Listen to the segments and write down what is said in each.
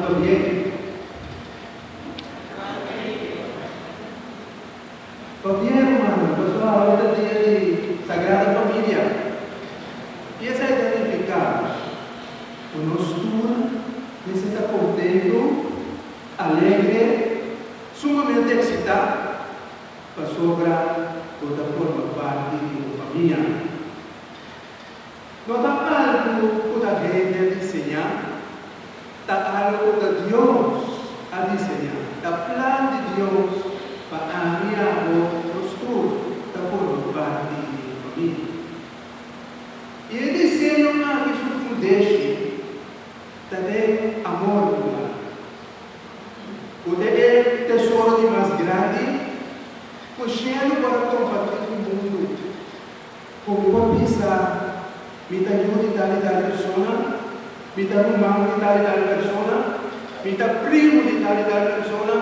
pabien. Pabien rumannan, pasobra awe ta dia di Sagrada Familia. I esei ta nifiká ku nos tur mester ta kontentu, alegre, sumamente eksitá pasobra bo ta forma parti di un famia. No ta algu ku ta hende a diseñá, ta algu ku ta Dios a diseñá. Ta plan di Dios pa ami, abo, nos tur ta forma parti di un famia. I e diseño aki su fundeshi ta den amor humano, ku ta e tesoro di mas grandi ku shelu por a kompartí ku mundu. Ku mi por bisa, Mi ta yu di tal i tal persona, mi ta ruman di tal i tal persona, mi ta primu di tal i tal persona,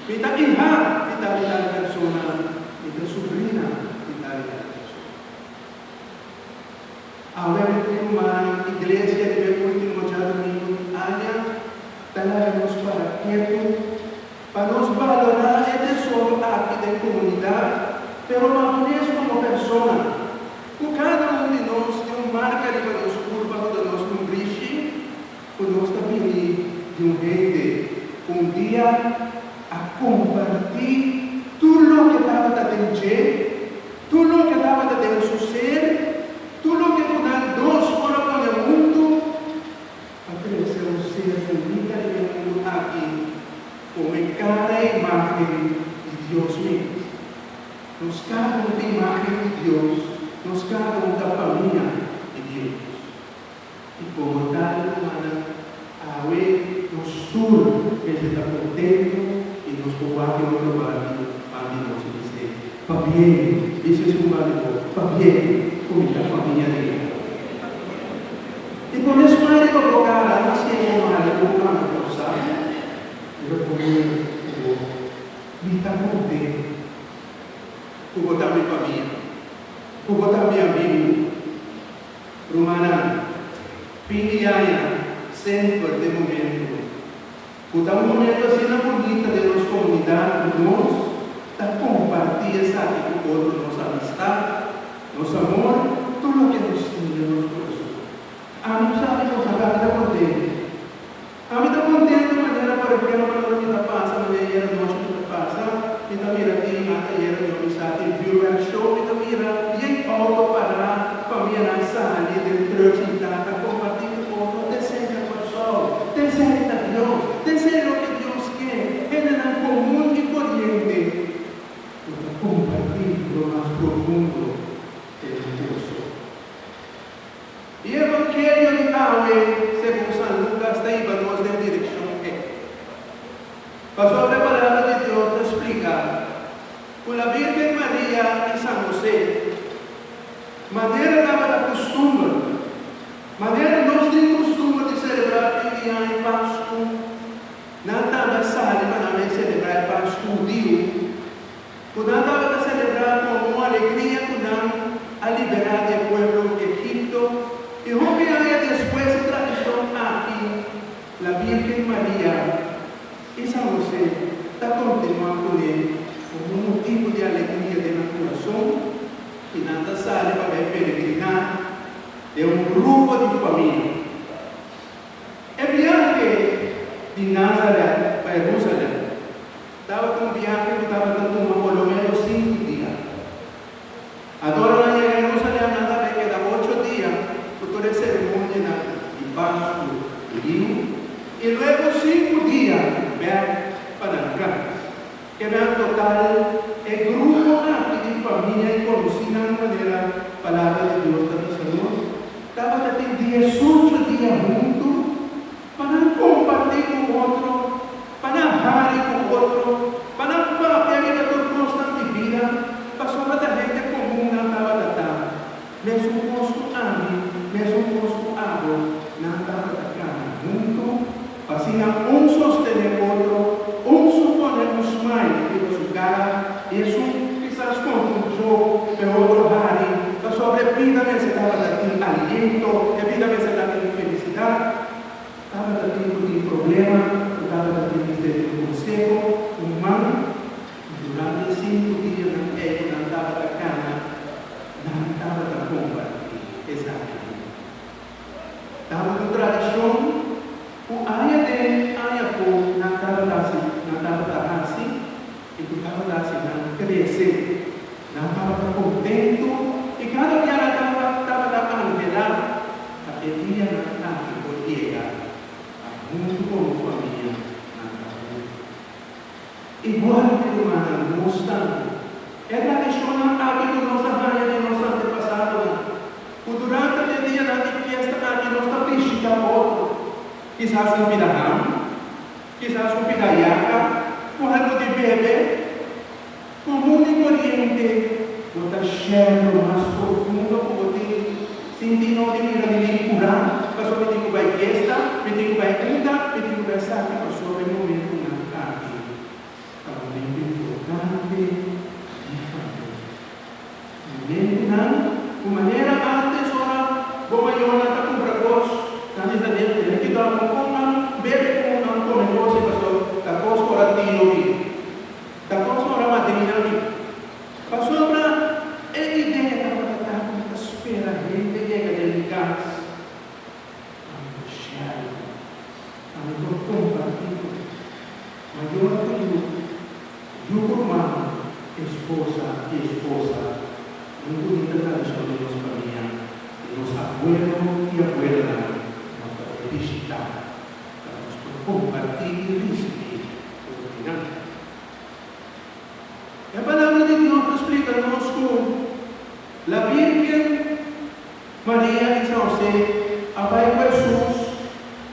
mi ta iha di tal i tal persona, mi ta subrina di tal i tal persona. Awe mi rumannan, iglesia riba e ultimo djadumingu di aña ta laga nos para ketu pa nos balorá e tesoro aki den komunidat, pero madurez komo persona, ku kada un di nos tin un marka riba nos kurpa ku ta nos lumbrishi, ku nos ta bini di un hende ku un dia a kompartí tur loke tabata den dje. Tur loke tabata den su ser, tur loke ku nan dos por a pone huntu pa trese un ser bunita riba e mundu aki komo e kara e imágen di Dios mes. Nos kada un ta imágen di Dios, nos kada un ta famia di Dios. I komo tal, rumannan, awe nos tur mester ta kontentu i nos por wak e otro bandi bandi nos i bis'é, Pabien, bisa esun bandi bo, pabien ku mi ta famia di Yahweh. I pone smile riba bo kara, no hasié bo mal ku bo kambia por sa, pero pone ku bo, Mi ta kontentu ku bo ta mi famia, ku bo ta mi amigu. Rumannan, fin di aña semper t'e momento ku ta un momento asina bunita den nos komunidat ku nos ta kompartí esaki ku otro, nos amistat, nos amor, tur loke nos tin den nos kurason. Ami ku sa mi nos a ta kontento. Ami ta contento manera por ehempel ora mi ta pasa manera ayer anochi mi ta pasa mi ta mira tin ata ayer anochi mi sa tin vuurwerk show mi ta mira yen auto para famianan sali den truck sinta ta comparti cu otro te senta Corsou te senta Dios te sey loke Dios ke hendenan comun y coriente cu ta comparti lo mas profundo den nan corazon. E Evangelio di awe, segun San Lukas, ta hiba nos den direkshon ei. Pasobra e Palabra di Dios ta splika ku la Birgen Maria i San Hosé, manera tabata kustumber, manera nos tin kustumber di selebrá fin di aña i Pasku, nan tambe a sali pa nan bai selebrá e Pasku hudiu. Ku nan tabata selebrá komo un alegria ku nan a liberá di e pueblo Egipto, i hopi aña despues e tradishon aki la Birgen Maria i San Hosé ta kontinuá kuné komo un motibu di alegria den nan kurason, i nan ta sali pa bai peregriná den un grupo di famia. E biahe di Nazaret pa Herusalèm Tabata un biahe ku tabata tuma por lo ménos sinku dia. Anto ora nan yega Herusalèm nan tabata keda ocho dia ku tur e seremonianan di Pasku hudiu i luego sinku dia bèk pa nan kas. Keda total e grupo aki di famia i konosínan manera Palabra di Dios ta bisa nos, tabata tin diesocho dia huntu Pa nan kompartí ku otro, pa nan hari ku otro, pa nan papia riba tur kosnan di bida, pasobra ta hende komun nan tabata ta, mesun kos ku ami, mesun kos ku abo, nan tabata kana huntu, pa asina un sostené otro, un su pone un smile riba su kara i esun kisas konta un joke p'e otro hari, pasobra e bida mester tabata tin aliento, e bida mester tabatin felisidat. Problema ku tabata tin mester di un konseho, un man. Durante e sinku dianan ei ku nan tabata kana, nan tabata kompartí esaki. Tabata un tradishon ku aña den aña afó nan tabata hasi, nan tabata hasi i ku tabata hasi nan krese. Nan tabata kontentu i kada bia nan tabata tabata anhelá pa e dianan aki por yega pa huntu komo famia nan ta huntu. Igual mi rumannan, nos tambe. E tradishonnan aki ku nos a haña di nos antepasadonan, ku durante e dianan di fiesta aki nos ta bishita otro, kisas un pida ham, kisas un pida yaka, ku algu di bebe, komun i koriente, bo ta share lo mas profundo ku bo tin, sin tin no di mira di nin kurá, pasobra mi tin ku bai fiesta, mi tin ku bai unda, mi tin ku bai esaki, pasobra e momentunan aki ta momento importante di familia. Momentunan ku manera antes ora bo mayornan ta kumpra kos, nan bisa den tene kidó bo kon nan bebe ku nan kome kos ei pasobra ta kos ora tio bin. Ta kos ora madrina bin. Pasobra e idea tabata ta ku mi ta spera hende yega den mi kas pa mi por share ku nan, pa mi por kompartí ku nan. Mayor ku yu, yu ku ruman, esposa i esposa, un bunita tradishon den nos famia di nos abuelo i abuelanan nos ta bai bishitá pa nos por kompartí i risibí for di nan. E Palabra di Dios ta splika nos ku la Bírgen Maria i San Hosé a bai ku Hesus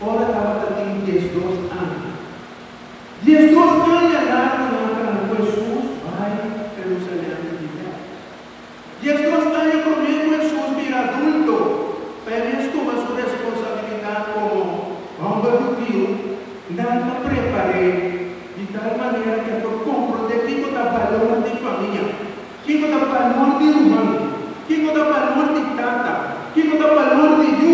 ora tabata tin 12 aña. 12 aña largu nan a kana ku Hesus bai Herusalèm di bèk. 12 aña promé ku Hesus bira adulto pa e mes tuma su responsabilidat komo hòmber hudiu, nan ta prepar'é di tal manera ku e por komprondé kiko ta balor di famia, kiko ta balor di ruman, kiko ta balor di tata, kiko ta balor di yu,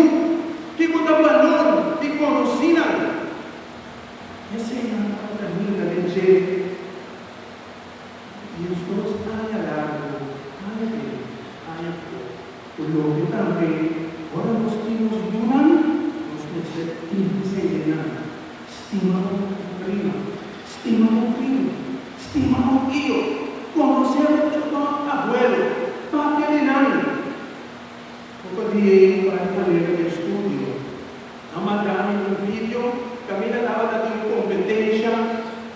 kiko ta balor di konosínan. Eseinan tabata hinka den dje. 12 aña largu, aña den, aña afó. Ku loke tambe ora nos tin nos yunan, nos mester enseña nan stima bo prima, stima bo primo, stima bo tio, konosé bo abuelo, papia di nan. Poko di ei un par di kolega di estudio a manda mi un video kaminda tabata tin un kompetensha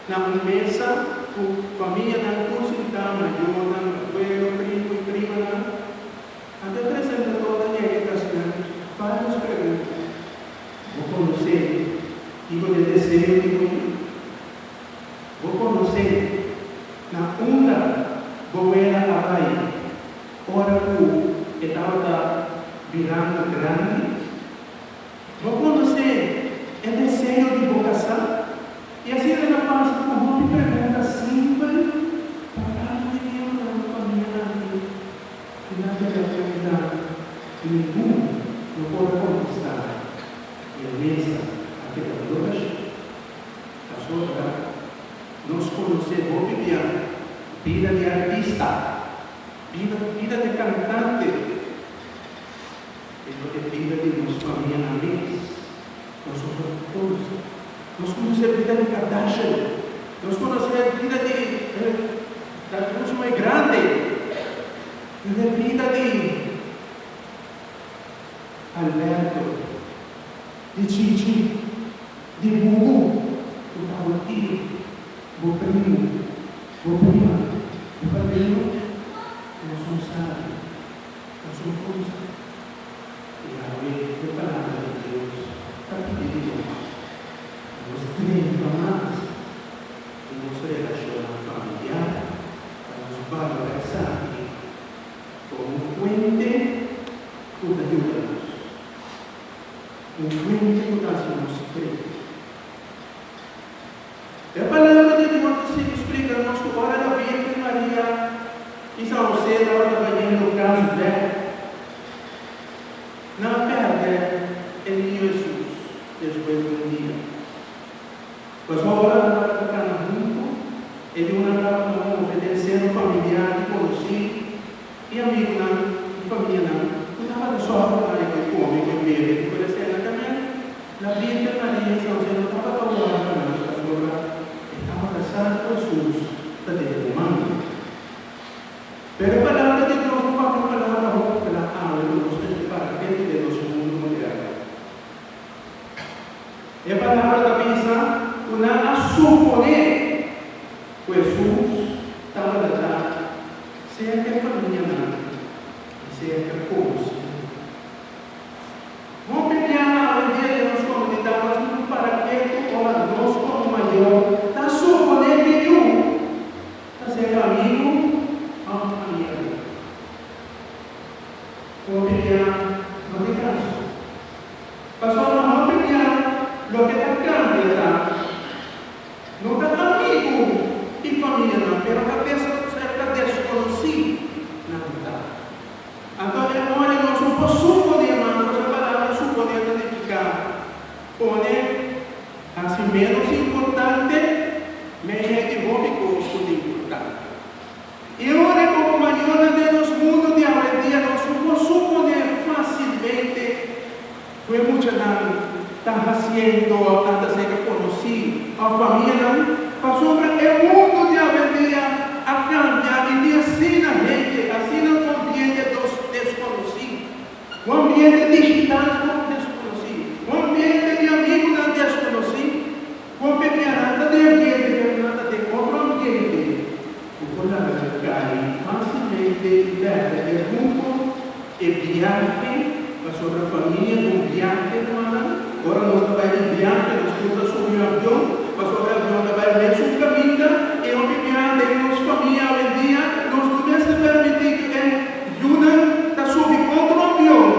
na un mesa ku famianan tur sintá, mayornan, abuelo, primo i primanan. Anto e presentador ta yega i ta hasi nan vários pregunta. Bo konosé kiko di e deseo di bo yu? Bo konosé na unda bo wela a bai ora ku e tabata birando grandi? Bo konosé e deseo di bo kasá? I asina el a pasa ku hopi pregunta simpel pa kada un di miembronan di famia aki i nan keda preguntá i ningun no por a kontestá i e mesa a keda blokashá. Pasobra nos konosé hopi bia bida di artista, bida bida di kantante, pero e bida di nos famianan mes nos no por konosé. Nos konosé bida di Kardashian, nos konosé bida di Darkus Mai Grande, pero e bida di Alberto, di Chichi, di Bubu, ku ta bo tio, bo primu, bo prima, bo padrino, nos no sabi, nos no konosé. I awe e Palabra di Dios ta pidi di nos pa nos drenta mas den nos relashonnan familiar, pa nos balorá esaki komo un fuente ku ta yuda nos, un fuente ku ta hasi nos krese. E Palabra di Dios ta sigui splika nos ku ora la Virgen Maria i San Hosé tabata bayendo kas bèk, nan a pèrdè e niño Hesus despues di un dia. Pasobra ora nan tabata kana huntu, e yunan tabata move den seno familiar di konosí i amigunan i famianan ku tabata sòru pa nan e kome, e bebe i por esena. Tambe la Bírgen Maria i San Hosé no tabata wòrdu pa nan pasobra e tabata sa ku Hesus ta den komando. Pero e Palabra di Dios no papia un palabra hopi kla awe ku nos mester para kende den nos mundu moderno. E Palabra ta bisa ku nan a suponé ku Hesus tabata dja serka e famianan i serka konosínan. Hopi biaha awendia den nos komunidat nos tin ku para ketu ora nos komo mayor ta suponé ku e yu Ta ser amigu òf amiga. Hopi bia no tin kaso. Pasobra hopi bia loke ta kambia ta, no ta amigu i famianan pero ta serka deskonosí nan ta. Anto e ora nos no por suponé mas, pasobra e palabra suponé ta nifiká pone Hasi ménos importante mei di hopi kos ku ta importante. I ora komo mayornan den nos mundu di awendia nos no por suponé fásilmente ku e muchanan ta hasiendo òf nan ta seka konosí òf famianan, pasobra e mundu di awendia a kambia i tin asina hende, asina un ambiente deskonosí. Un ambiente digital ku deskonosí, un ambiente di amigunan deskonosí, ku pepia nan ta den ambiente pero nan ta den otro ambiente ku por laga nan kai fásilmente i pèrdè e rumbo, e biahe, pasobra famia ta un biahe, rumannan. Ora nos ta bai den biahe nos tur ta subi un avion, pasobra e avion ta bai mesun kaminda i hopi biaha den nos famia awendia nos no mester permití ku e Yunan ta subi otro avion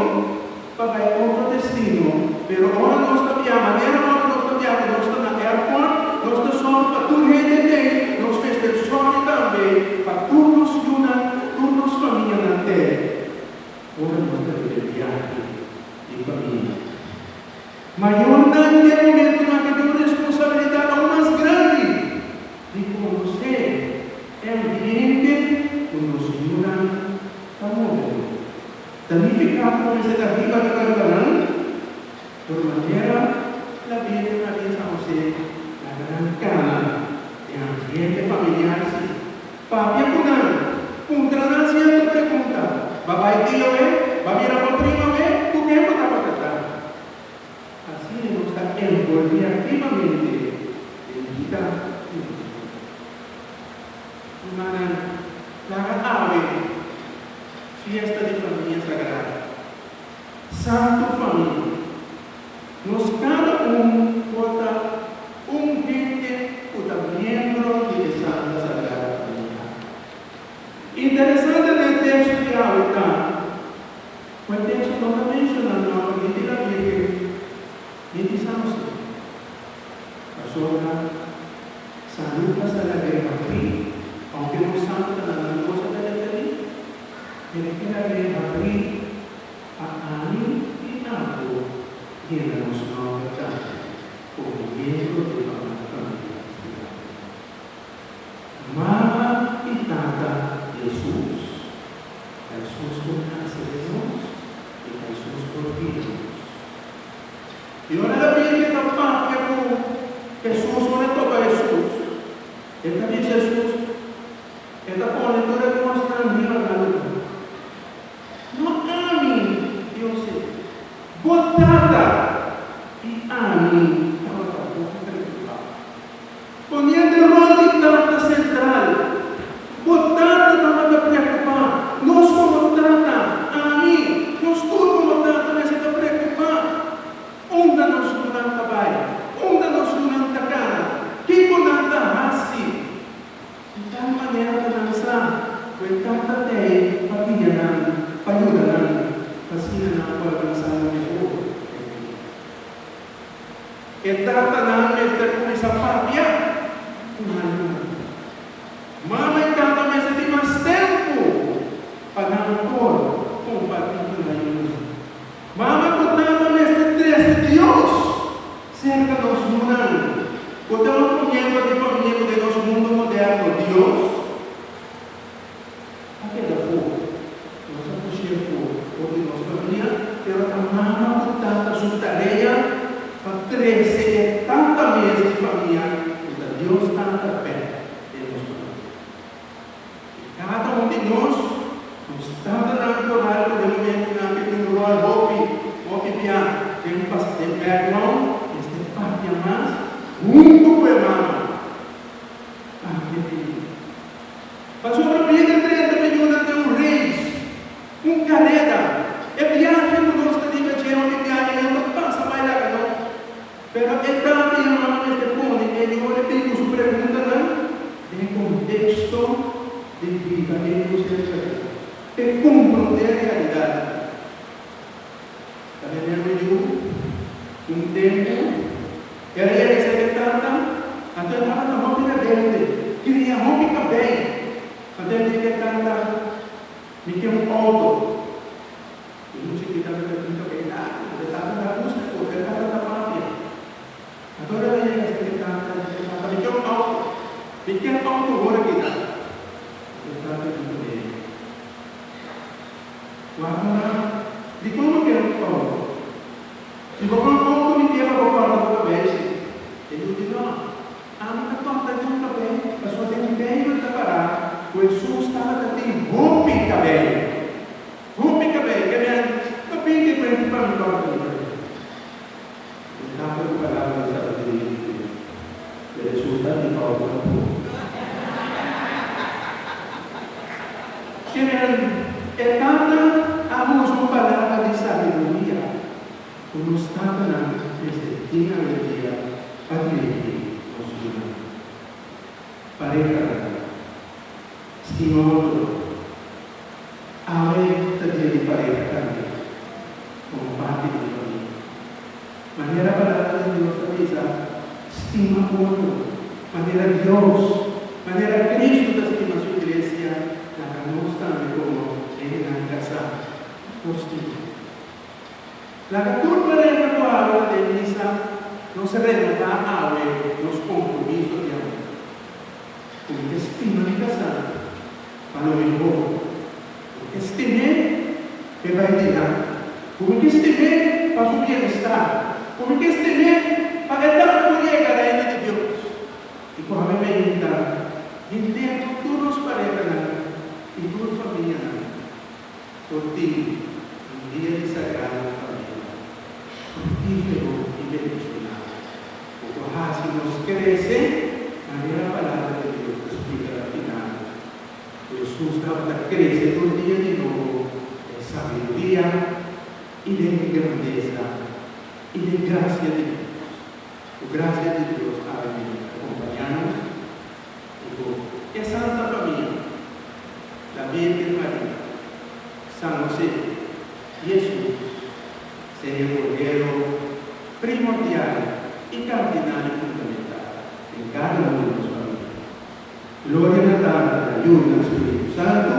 pa bai otro destino, pero ora nos ta biaha, manera ora nos ta biaha ku nos ta na airport, nos ta sòru pa tur hende tei, nos mester sòru tambe pa tur nos yunan, tur nos famianan tei, ora nos ta riba e biahe di famia. Mayornan den momentunan ke tin un responsabilidat aun mas grandi di konosé e ambiente ku nos yunan ta move den. Ta nifiká ku mester ta riba riba riba nan? Por manera la Biblia Maria San José laga nan kana den ambiente familiar si. Papia ku nan, puntra nan sierto pregunta, Ba bai tio e? Ba mira bo primo e? Ku ken bo tabata ta? Asina nos ta envolví aktivamente den bida di nos yunan. Rumannan, laga awe fiesta di famia sagrado, Santu Famia. Nos kada un por ta un hende ku ta miembro di e Santa Sagrada Famia. Interesante den e teksto di awe ta ku e teksto no ta menshoná nòmber ni di la Bírgen ni di San Hosé. Pasobra San Lucas ta lag'é habrí, ounke nos santu ta na nan cosa ta referí, pero e ke lag'é habrí pa ami i abo yena nos nòmber tambe komo miembro di famia spiritual. Mama i tata Hesus, pa Hesus por nase den nos i pa Hesus por bira nos. I ora la Biblia ta papia ku Hesus, ora e topa Hesus, e ta bisa Hesus, e ta pone tur e kosnan riba nan lugá. No ami, Dios e, bo Tata i ami tabata hopi preokupá. Poniendo e ròl di tata sentral, bo tata tabata preokupá. Nos komo tata, ami, nos tur komo tata mester ta preokupá. Unda nos yunan ta bai? Unda nos yunan ta kana? Kiko nan ta hasi? Di tal manera ku nan sa ku e tata t'ei pa guia nan, pa yuda nan, pa asina nan por alkansá lo mehor den bida. E tatanan mester kuminsá papia ku nan yunan. Mama i tata mester tin mas tempu pa nan por kompartí ku nan yunan. Mama ku tata mester trese Dios serka nos yunan. Ku ta otro miembro di famia ku den nos mundu moderno Dios a keda afó? Nos a push'é afó for di nos famia, pero ta mama ku tata su tarea pa trese e tata mes di famia ku ta Dios Tata bèk den nos famia. I kada un di nos, nos tatanan por algu den momentunan ke tin un ròl hopi, hopi bia den pas den background, mester papia mas huntu ku e mama. Papia di mi. Pasobra bida 30 mi yunan den un race, un kareda. E biahe ku nos ta riba dje hopi biahe no ta pasa bai laga no. Pero e tata i e mama mester pone e yu ora e bin ku su preguntanan den e konteksto di biba den nos serka p'e komprondé e realidat. Ta meneer mi yu un tempu el a yega serka e tata, anto e tabata hopi rebelde, kria hopi kabei. Anto el di ku e tata, Mi ke un outo. E mucha ki tabata tin kabei largu, e tabata gusta kos, e tabata papia. Anto ora el a yega serka e tata, el di e tata, Mi ke un outo. Mi ke un outo ora ki ta. Anto e tata di kuné, Wak mama, dikon bo ke un outo? Si bo ke un outo mi ke pa bo kòrta bo kabei si. E yu di, No, ami ta kòrta niun kabei, pasobra den Beibel ta pará ku Hesus tabata tin hopi kabei. Hopi kabei ke mi a no pinti kuenti pa mi kòrta mi kabei. E tata ku palabra di sabiduria di Dios, pero Hesus ta di outo tampoko. Ke men e tata a usa un palabra di sabiduria ku nos tatanan mester tin awendia pa dirigí nos yunan. Parehanan, stima otro. Awe ta dia di pareha tambe, komo parti di famia. Manera Palabra di Dios ta bisa, stima otro, manera Dios, manera Cristo ta stima su iglesia, laga nos tambe komo hendenan kasá por stima. Laga tur pareha ku awe ta den misa nos renobá awe nos kompromiso di amor. Ku mi ta stima mi kasá pa lo mihó. Ku mi ta stim'é p'e bai dilanti. Ku mi ta stim'é pa su bienestar. Ku mi ta stim'é pa e tambe por yega Reino di Dios. I ku awe mainta henter tur nos parehanan i tur famianan por tin un dia di sagrado familia fructífero i bendishoná ku por hasi nos krese manera Palabra di Dios ta splika na final ku Hesus tabata krese tur dia di nobo den sabiduria i den grandesa i den grasia di Dios. Ku grasia di Dios awe mi ta kompañá nos i ku e Santa Famia, la Virgen Maria, San José, Hesus, sea e modelo primordial i kardinal i fundamental den kada un di nos famia. Gloria na Tata, na Yu i na Spiritu Santu.